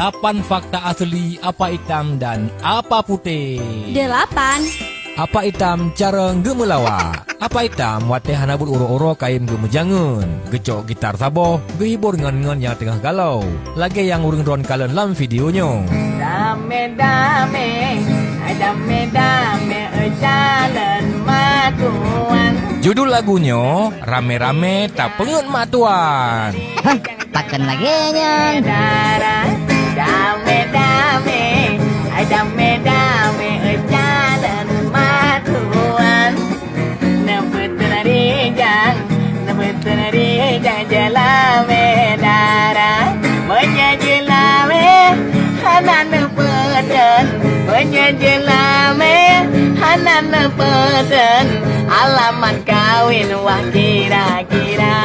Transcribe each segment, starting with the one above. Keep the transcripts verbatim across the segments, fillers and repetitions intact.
Apan fakta asli Apa Itam dan Apa Putéh? Delapan. Apa Itam carông geumeulawa. Apa Itam watée hana buet uroe-uroe kayém geumeujangeun, geucok gitar saboh, geuhibur ngon-ngon nyang teungoh galau, lagée nyang ureuëng droen kalon lam video nyoe. Damé-damé, hai damé-damé, eh, calon matuan. Judul lagu nyoe, Ramé-ramé Tapeungeut Matuan. Hah, pakon lagée nyan? Dara, damé-damé, hai damé-damé, eh, calon matuan. Neubeuteun rijang, neubeuteun rijang jeulamé dara. Meunyoe jeulamé hana neupeuteun, meunyoe jeulamé hana neupeuteun, alamat kawin wah kira-kira,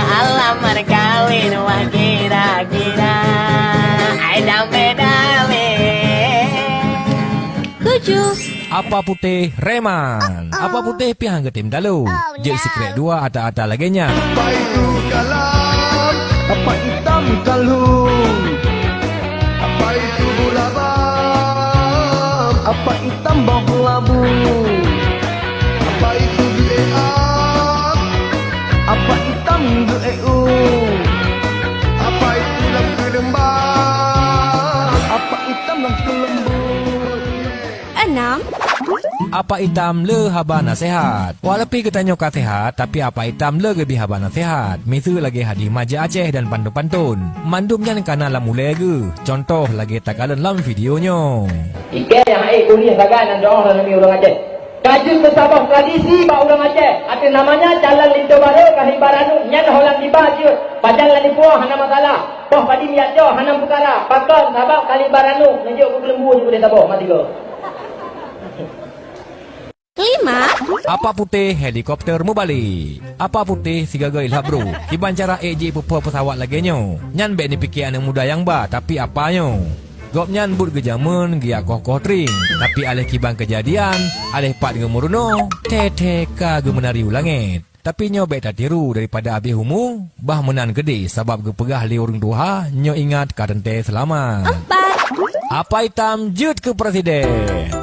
alamat kawin wah kira-kira. Ai damé-damé. Tujuh. Apa Putéh Reman. Apa Putéh pih han geutem talo. Jeuet sikrek dua ata-ata lagée nyan. Apa itu galam? Apa itam kalung? Apa itu gulabam? Apa itam boh labu? Apa itu geuék? Apa itam geuék? Apa itu lam keuleumbang? Apa itam lam keuleumbang? Enam. Apa Itam le haba naseuhat. Walaupun geutanyoe ka seuhat, tapi Apa Itam le geubri haba naseuhat. Miseue lagée hadih majak Aceh dan pantôn-pantôn. Mandum nyan kana lam ulée geuh. Cuntoh lagée takalon lam video nyoe. Ikée nyang ék kuliah sagai nan doh lôn nami ureuëng Aceh. Ka jeuet keu saboh tradisi bak ureuëng Aceh. Ateueh namanya calon linto barô ka hiba ranub nyan holan tiba jeuet. Pajan lam dipuwoe hana masalah. Boh padi miyak cok hana peukara. Pakon? Sabab ka hiba ranub neujok keu keuleumbu jeuet udeh saboh mati go. Kelima. Apa Putéh helikopter meubalek. Apa Putéh sigaga ilhab bro. Kiban cara ék jipeuphô peusawat lagée nyoe. Nyan bék neupike aneuëk muda nyang ba, tapi apa nyoe. Gobnyan buet geujameun geujak koh-koh tring, tapi aléh kiban keujadian, aléh pat geumeurunoe, thée-thée ka geumeunari u langét. Tapi nyoe bék tatiru daripada abéh umu, bah meunan keudeh sabab geupeugah lé ureuëng tuha, nyoe ingat ka teuntée seulamat. Empat. Apa Itam jeuet keu presiden.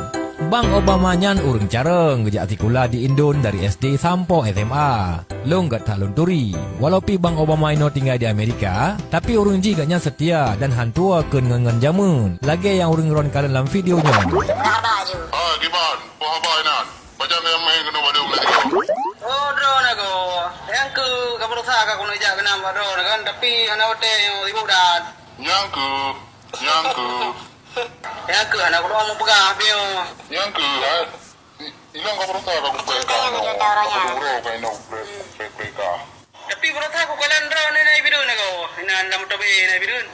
Bang Obama nyan ureuëng carông geujak sikula di Indon dari S D sampoe S M A. Lôn gét that lôn turi. Walau pi Bang Obama inoe tinggai di Amerika, tapi ureuëng jih gobnyan seutia dan han tuwoe kheun ngon-ngon jameun, lagée nyang ureuëng droen kalon lam video nyoe. Ah, kiban, peue haba inan? Pajan nyang main keunoe bak droeneuh? Oh, droeneuh ko. Nyang keuh ka beureusaha ka keuneuk jak keunan bak droeneuh kan, tapi hana watée nyoe sibuk that. Nyang keuh, nyang keuh. Nyang keuh hana keunoe meupeugah piôh. Nyang keuh, hai. I-, ilang ka beureusaha ka kupéh ka inoe. Ka uroe ka inoe kupéh, kupéh, kupéh ka. Tapi beureusaha kukalon droeneuh na i Bireuen ko. Inan lam tobe na i Bireuen.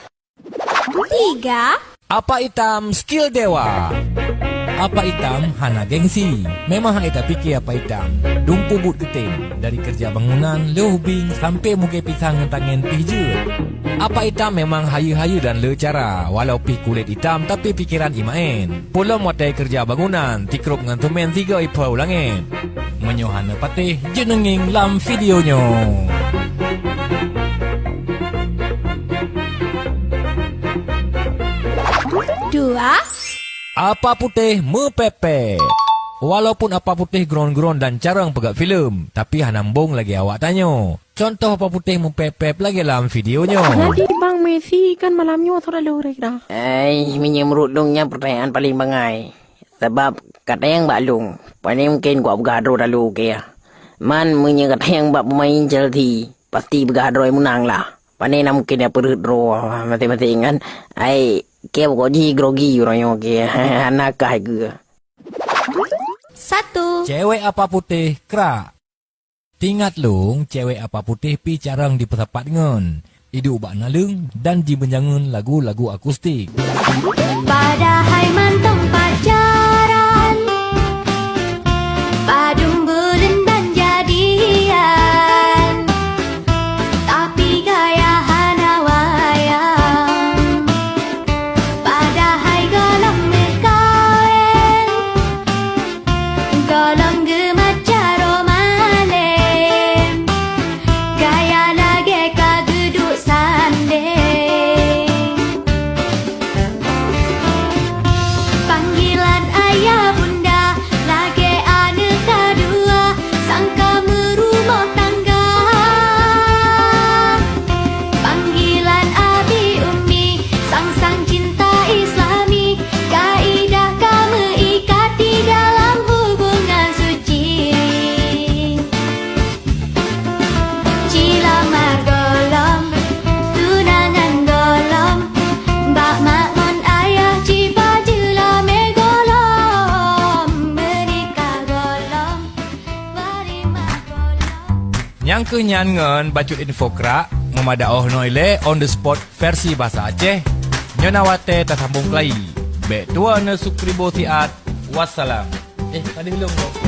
Tiga. Apa Itam skill dewa. Apa Itam hana gengsi. Memang han ék tapike Apa Itam. Dumpeue buet geutem. Dari keureuja bangunan, lheueh ubing, sampoe mugée pisang ngon tangen pih jeuet. Apa Itam memang hayeue-hayeue dan le cara. Walau pih kulét itam, tapi pikeran imaén. Peulom watée keureuja bangunan, tikrop ngon seumén sigoe iphô u langét. Meunyoe hana patéh, jeuet neungieng lam video nyoe. Dua. Apa Putéh meupép-pép. Walaupun Apa Putéh geuron-geuron dan carông peugét filem, tapi hana mbong lagée awak tanyoe. Cuntoh Apa Putéh meupép-pép lagée lam video nyoe. Jadi Bang Messi kan malam nyoe sot lôn rek dah. Ai, meunyoe meurot lôn nyan peurtanyaan paleng bangai. Sabab ka tanyong bak lôn, pane mungken kupeugah droe talu keu. Man meunyoe ka tanyong bak peumain Chelsea, pasti peugah droe meunang lah. Pane na mungken ya peureuet droe maséng-maséng kan. Ai, keu pokok jih grogi uroe nyoe keu. Hana kah keu. Satu. Cewek Apa Putéh krak. Tingat lôn, cewek Apa Putéh pi carông jipeusapat ngon, iduek bak naleueng dan jimeujangeun lagu-lagu akustik. Padahai mantong pacaran, padum buleuen ban jadian, tapi gaya hana wayang. Padahai gohlom meukawen, gohlom geumat jaroe malém, gaya lagée ka geuduek sandéng. Keuh nyan ngon bacut info krak, meumada oh noe ilée on the spot versi bahasa Aceh. Nyoe na watée tasambong keulayi. Bék tuwoe neusukribo siat. Wassalam. Eh, tadi belum dong.